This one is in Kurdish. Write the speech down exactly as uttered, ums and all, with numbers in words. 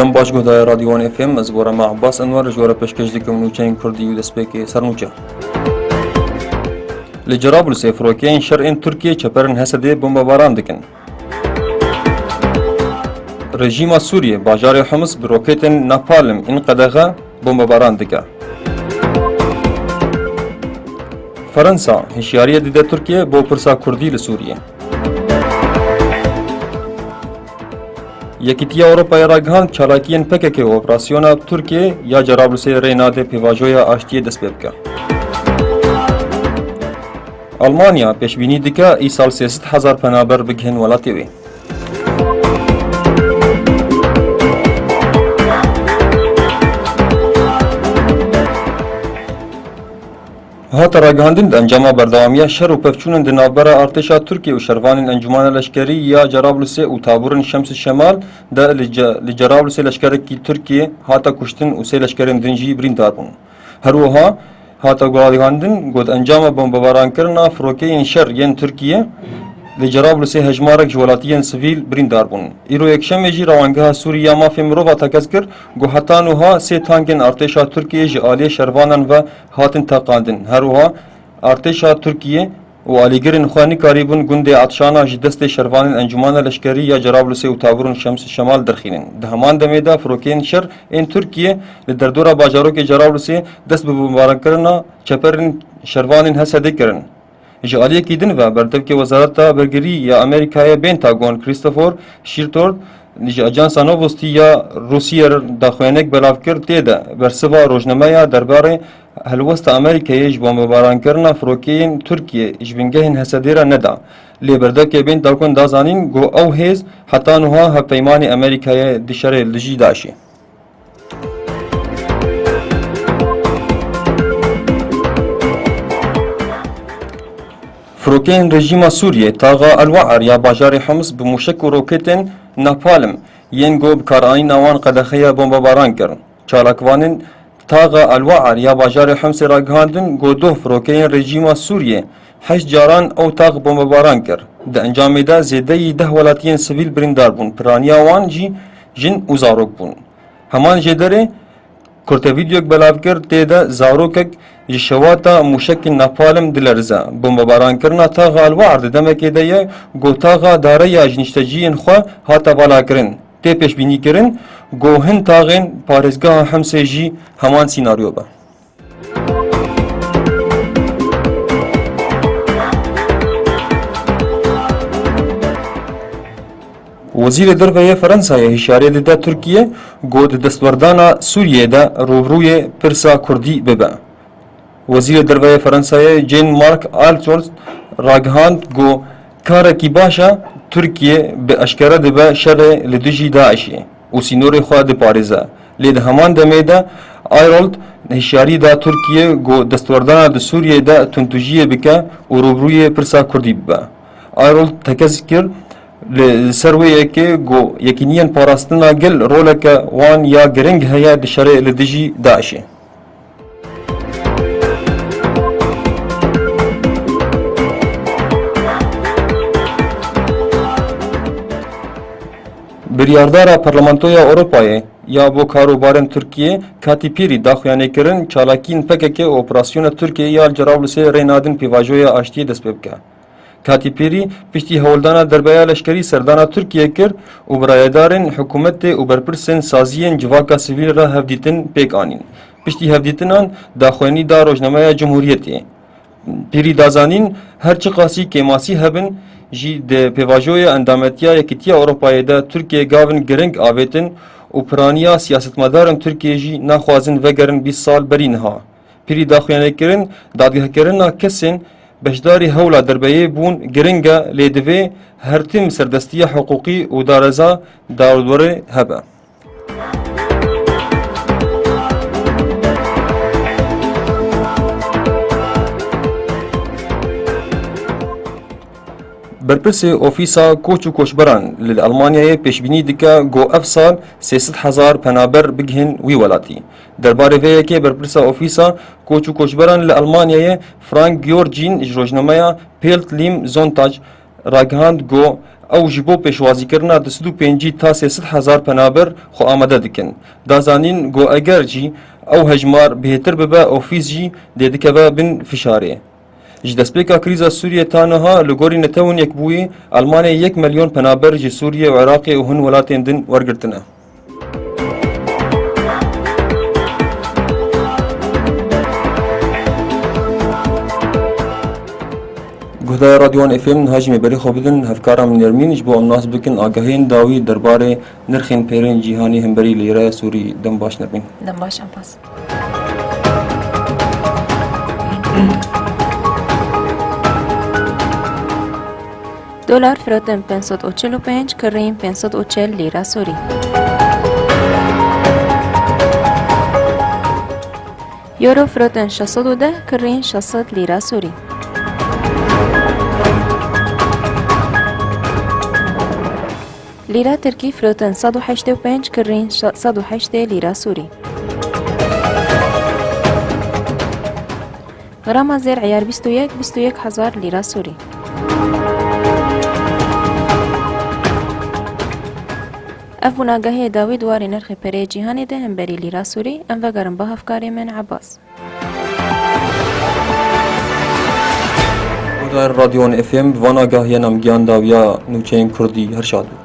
Baş guhdaya Radyo Wan F M, ez Borema Abbas Enwer, ji we re pêşkêş dikim nûçeyên Kurdî û destpêkê sernûçe. Li Cerablusê firokeyên şer ên Tirkiyê çeperên Hesedê bombebaran dikin. Rejîma Sûriyê bajarê Hims bi roketên napalm ên qedexe bombebaran dike. Fransa hişyariyê dide Tirkiyê bo pirsa Kurdî li Sûriyê. Yekîtiya Ewropayê ragihand çalakiyên P K K û operasyona Tirkiyê ya Cerablusê rê nade pêvajoya aştiyê dest pê bike. Almanya pêşbînî dike îsal sê sed hezar penaber bigihin welatê wê. Hate ragihandin, di encama berdewamiya şer û pevçûnan di navbera artêşa Tirkiyê û şervanên Encûmena Leşkerî ya Cerablusê û Tabûrên Şems Şemal de li Ce-, li Cerablusê leşkerekî Tirkiyê hate kuştin û sê leşkerên din jî birîndar bûn. Her wiha hate ragihandin, ku di encama bombebarankirina firokeyên şer yên Tirkiyê li Cerablusê hejmarek ji welatiyên sivîl birîndar bûn. Îro Yekşemê jî Rewangeha Sûrî ya Mafê Mirova tekez kir, ku heta niha sê tankên artêşa Tirkiyê ji aliyê şervanan ve hatin teqandin. Her wiha artêşa Tirkiyê û alîgirên xwe nikarîbûn gundê Atşana ji destê şervanên Encûmena Leşkerî ya Cerablusê û Tabûrên Şems Şemal derxînin. Di heman demê de firokeyên şer ên Tirkiyê li derdora bajarokê Cerablusê dest bi bombarankirina çeperên şervanên Hesedê kirin. Ji aliyekî din ve berdevkê Wezareta Bergirî ya Amerîkayê Pentagon Christopher Shirtord ji Ajansa Novosti ya Rûsiyê re daxuyaniyek belav kir, tê de bersiva rojnameya derbarê helwesta Amerîkayê ji bombebarankirina firokeyên Tirkiyê ji bingehên Hesedê re neda. Lê berdevkê Pentagon da zanîn ku ew hêz heta niha hevpeymanê Amerîkayê di şerê li dijî DAIŞê. Firokeyên rejîma Sûriyê taxa El Waer ya bajarê Hims bi mûşek û roketên napalm yên ku bikaranîna wan qedexe ye bombebaran kirin. Çalakvanên taxa El Waer ya bajarê Himsê ragihandin ku doh firokeyên rejîma Sûriyê heşt caran ew tax bombebaran kir. Di encamê de zêdeyî deh welatiyên sivîl birîndar bûn, piraniya wan jî jin û zarok bûn. Heman jêderê kurtevidyoyek belav kir, tê de zarokek ji şewata mûşekên napalm dilerize. Bombebarankirina taxa El Waer di demekê de ye ku taxa dareya ji nişteciyên xwe hate valakirin. Tê pêşbînîkirin ku hin taxên parêzgeha Himsê jî heman sînaryo be. Wezîrê Derve yê Fransayê hişyariyê dide Tirkiyê ku di destwerdana Sûriyê de rûbirûyê pirsa Kurdî bibe. Wezîrê Derve yê Fransayê Jean-Marc Ayrault ragihand ku karekî baş e, Tirkiye bi eşkere dibe şerê li dijî DAIŞê û sînorê xwe diparêze. Lê di heman demê de Ayrault hişyarî da Tirkiye ku destwerdana di Sûriyê de tundtujiyê bike û rûbirûyê pirsa Kurdî bibe. Ayrault tekez kir li ser wê yekê ku yekîniyên parastina gel roleke wan ya giring heye di şerê li dijî DAIŞê. Biryardara Parlamentoya Ewropayê ya bo karûbarên Tirkiyê, Katy Perry, da xuyanêkirin çalakiyên P K K û operasyona Tirkiyê ya li Cerablusê rê nadin pêvajoya aştiyê dest pê bike. Katy Perry piştî hewldana derbeya leşkerî serdana Tirkiyê kir û bi rayedarên hikûmetê û berpirsên saziyên civaka sivîl re hevdîtin pêk anîn. Piştî hevdîtinan daxuyanî da rojnameya Cumhuriyetê. Perry da zanîn, her çiqasî kêmasî hebin jî di pêvajoya endametiya Yekîtiya Ewropayê de Tirkiye gavin giring avêtin û piraniya siyasetmedarên Tirkiyê jî naxwazin vegerin bîst sal berî niha. Perry da xuyanêkirin, dadgehkirina kesên beşdarî hewla derbeyê bûn giring e, lê divê her tim serdestiya hiqûqî û dareza dawdwerê hebe. Berpirsê Ofîsa Koç û Koçberan li Almanyayê pêşbînî dike ku ev sal sê sed hezar penaber bigihin wî welatî. Derbarê vê yekê berpirsa Ofîsa Koç û Koçberan li Almanyayê Frank Georgin ji rojnameya Bild am Sonntag ragihand ku Ew ji bo pêşwazîkirina du sed û pêncî ta sê sed hezar penaber xwe amade dikin. Da zanîn ku eger jî ew hejmar bihêtir bibe, ofîs jî dê dikeve bin fişarê. Ji destpêka krîza Sûriyê ta niha, li gorî Netewên Yekbûyî, Elmanyayê yek milyon penaber ji Sûriyê û Iraqê û hin welatên din wergirtine. Guhdarên Radyo Wan F M, niha jî me berî xwe bidin hevkara min Nermîn, ji bo em nas bikin agahiyên dawî derbarê nirxên pêrên cîhanî hemberî lîreya Sûrî. Dem baş Nermîn. Dem baş Abbas. Dolar firotin pênc sed û çil û pênc kirîn pênc sed û çil lîra Sûrî. Euro firotin şeş sed û deh kirîn şeş sed lîra Sûrî. Lîra Tirkî firotin sed û heştê û pênc kirîn şe-, sed û heştê lîra Sûrî. Grama zêr eyar bîst û yek, bîst û yek hezar lîra Sûrî. Ev bûn agahiyê dawî di warê nirxê pereyê cîhanê de hemberî lîra Sûrî. Em vegerin ba hevkarê min Abbas. Guhdarên Radyo Wan F M, bi van agahiyên em gihan dawiya nûçeyên Kurdî. Her şad bû.